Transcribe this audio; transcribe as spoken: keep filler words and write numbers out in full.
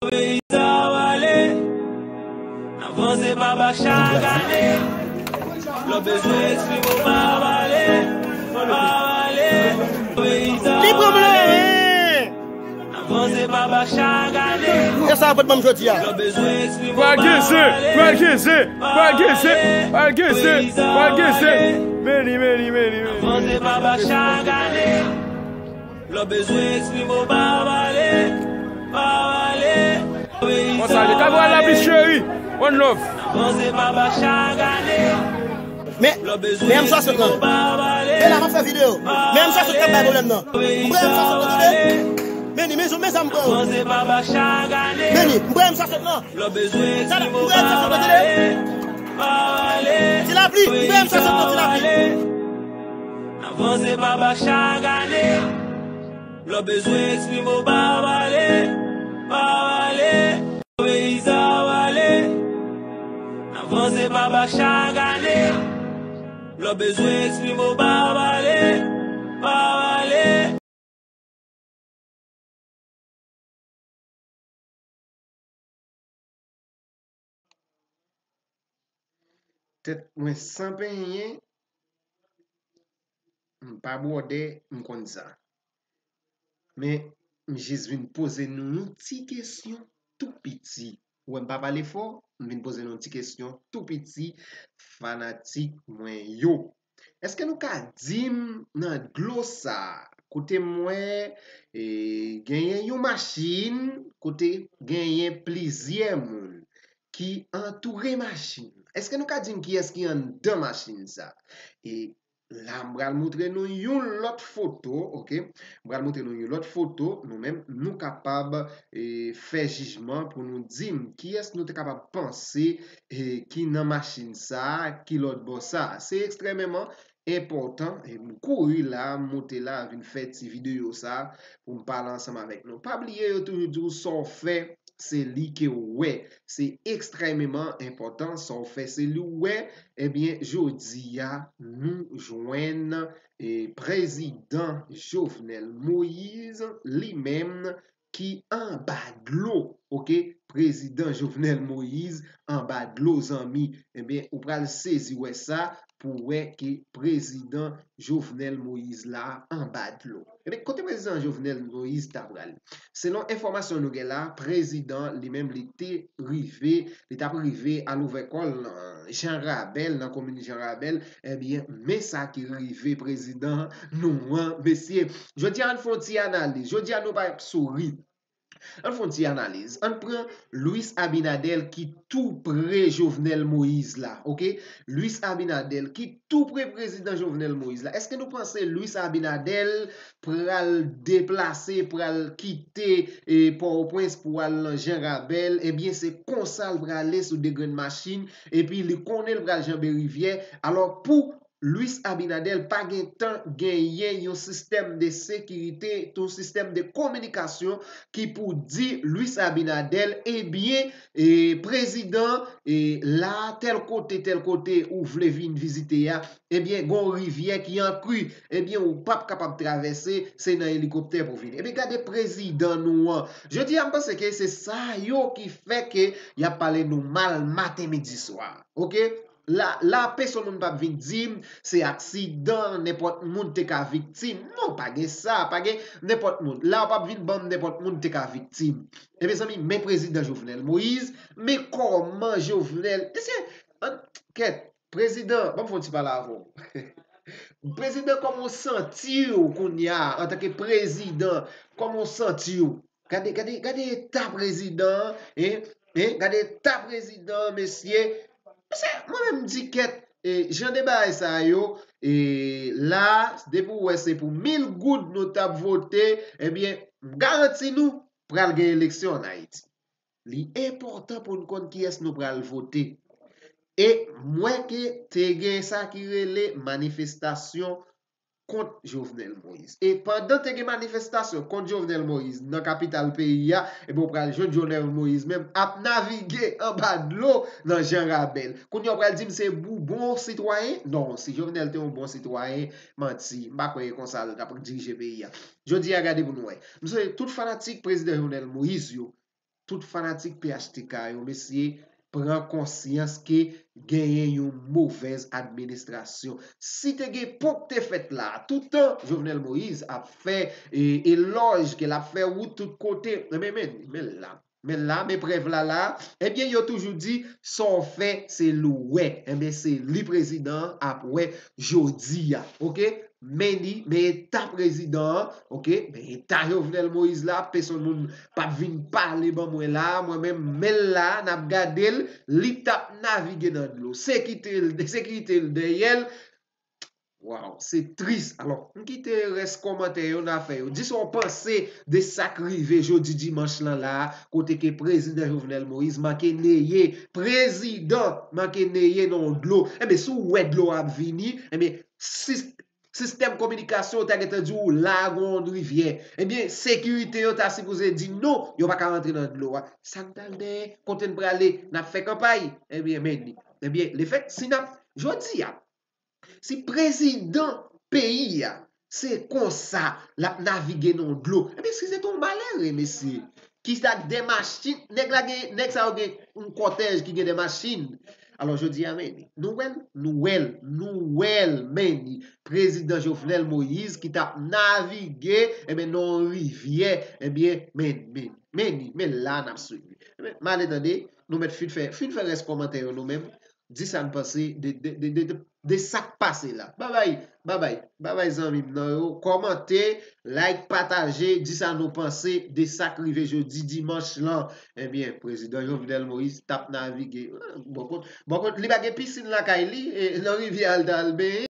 Peyi sa w ale, n ap vanse pa bak chak ane. Lè w bezwen eksprime w pa pale, pa pale. Peyi sa w ale, n ap vanse pa bak chak ane. E sa w ap ban m jodi a. Lè w bezwen eksprime w pa pale, pa pale. Pral gen zen, pral gen zen, pral gen zen, pral gen zen, pral gen zen. Meni, meni, meni, meni. N ap vanse pa bak chak ane. Lè w bezwen eksprime w pa pale, pa pale. Konsa li. Kabral Lapli cheri. One love. Avanse pa bak chak ane. Men, men M swasant lan. E la m ap fè videyo. Men M swasant k ap bay pwoblèm nan. M prè M swasant lan tande. Meni, men, men sa m prè yo. Avanse pa bak chak ane. Meni, m prè M swasant lan. Lè w bezwen eksprime w pa pale, pa pale. Ti Lapli, m prè M swasant lan, Ti Lapli. Avanse pa bak chak ane. Lè w bezwen eksprime w pa pale, pa pale. Peyi sa w ale, n ap vanse pa bak chak ane. Lè w bezwen eksprime w pa pale, pa pale. Tèt mwen san penyen, m pa bwòdè, m konn sa. Men, m jis vin poze nou yon ti kesyon tou piti. Ou wè m pa pale fò, m vin poze nou yon ti kesyon tou piti, fanatik mwen yo. Èske nou ka di m nan dlo sa a, kote m wè, e, genyen yon machin, kote genyen plizyè moun ki antoure machin? Èske nou ka di m kiyès ki anndan machin sa? E la, m pral montre nou yon lòt foto, oke? M pral montre nou yon lòt foto, nou menm, nou kapab, e, fè jijman pou nou di m kiyès nou te kapab panse, e, ki nan machin sa a, ki lòt bò sa a. Se ekstrèmeman enpòtan, e, m kouri la, m monte la, vin fè ti videyo sa a pou m pale ansanm avèk nou. Pa bliye, yo toujou di w sa w fè, se li ke w wè. Se ekstrèmeman enpòtan, sa w fè, se li w wè. Ebyen, jodi a, nou jwenn, e, prezidan Jovenel Moïse, li menm, ki anba dlo, oke? Prezidan Jovenel Moïse anba dlo, zanmi. Ebyen, ou pral sezi wè sa, pou wè ke prezidan Jovenel Moïse la anba dlo. Ebyen, kote prezidan Jovenel Moïse ta pral? Selon enfòmasyon nou gen la, prezidan li menm li te rive, li t ap rive al ouvè kò l nan Jan Rabèl, nan komin Jan Rabèl. Ebyen, men sa ki rive prezidan nou an, mesye. Jodi a, ann fè yon ti analiz. Jodi a, nou pa ap souri. Ann fè yon ti analiz. Ann pran Luis Abinader ki tou pre Jovenel Moïse la, oke? Luis Abinader ki tou pre prezidan Jovenel Moïse la. Èske nou panse Luis Abinader pral deplase, pral kite, e, Pòtoprens pou al nan Jan Rabèl? Ebyen, se konsa l prale sou de grenn machin, epi li konnen l pral janbe rivyè. Alò, pou Luis Abinader pa gen tan genyen yon sistèm de sekirite, yon sistèm de kominikasyon ki pou di Luis Abinader, ebyen, e, prezidan, e, la, tèl kote, tèl kote ou vle vin vizite a, ebyen, gon rivyè ki an kri, ebyen, ou p ap kapab travèse, se nan elikoptè pou vin. Ebyen, gade prezidan nou an. Jodi a, m panse ke se sa yo ki fè ke y ap pale nou mal maten, midi, swa. Oke? La, la, pèsonn moun p ap vin di m se aksidan, nenpòt moun te ka viktim. Non, pa gen sa, pa gen nenpòt moun. La, w p ap vin ban m nenpòt moun te ka viktim. E mezanmi, men prezidan Jovenel Moïse, men kòman Jovenel, mesye, ann, kèt, prezidan, ban m fè yon ti pale avè w. Prezidan, kòman w santi w kounye a, antanke prezidan, kòman w santi w? Gade, gade, gade eta prezidan an, en, en, gade eta prezidan an, mesye. Mesye, mwen menm m di kèt, e, jan de bagay sa yo, e, la, depi w wè se pou mil goud nou t ap vote, ebyen, m garanti nou, pral gen eleksyon ann Ayiti. Li enpòtan pou n konn kiyès nou pral vote. E m wè ke te gen sa ki rele manifestasyon kont Jovenel Moïse. E pandan te gen manifestasyon kont Jovenel Moïse nan kapital peyi a, ebyen, w pral jwenn Jovenel Moïse menm ap navige anba dlo nan Jan Rabèl. Kounye a, w pral di m se pou bon sitwayen? Non, si Jovenel te yon bon sitwayen, manti, m pa kwè e konsa l t ap dirije peyi a. Jodi a, gade pou nou wè. M swete tout fanatik prezidan Jovenel Moïse yo, Tout fanatik P H T K yo, mesye, pran konsyans ke genyen yon movèz administrasyon. Si te gen pon k te fèt la, toutan Jovenel Moïse ap fè e, elòj, ke l ap fè wout tout kote, men, men, men la, men la, men prèv la la, ebyen, yo toujou di, sa w fè, se l ou wè. Ebyen, se li prezidan an ap wè jodi a, oke? Men li, men eta prezidan an, oke? Men eta Jovenel Moïse la, pèsonn moun p ap vin pale ban mwen la, mwen menm, men l la, n ap gade l, li t ap navige nan dlo. Sekirite l, sekirite l dèyè l. Waw, se tris. Alò, m kite rès kòmantè yo n a fè yo. Di sa w panse de sa k rive jodi dimanch lan la, kote ke prezidan Jovenel Moïse manke neye, prezidan manke neye nan yon dlo. Ebyen, si w wè dlo ap vini, ebyen, sis-, sistèm kominikasyon yo ta gentan di w la gon yon rivyè. Ebyen, sekirite yo ta sipoze di non, yo pa ka rantre nan dlo a. Sa n t al dèyè, kote n prale, n ap fè kanpay. Ebyen, men li. Ebyen, lefèt, si n ap, jodi a, si prezidan peyi a, se konsa, l ap navige nan dlo. Ebyen, si se te yon malere, mesye, ki sa de machin, nèg la gen, nèg sa yo gen yon kòtèj ki gen de machin. Alò, jodi a, men li. Nou wè l, nou wè l, nou wè l, men li. Prezidan Jovenel Moïse ki t ap navige, ebyen, nan yon rivyè, ebyen, men, men, men li, men la n ap swiv li. Ebyen, m ale tande, nou mèt fin fè, fin fè rès kòmantè yo nou menm. Di sa n panse de, de, de, de, de, de sa k pase la. Babay, babay, babay zanmi m nan yo. Kòmante, like, pataje, di sa nou panse de sa k rive jodi dimanch lan. Ebyen, prezidan Jovenel Moïse t ap navige. Ah, bò kot, bò kot, li pa gen pisin lakay li, e, nan rivyè a l t al benyen.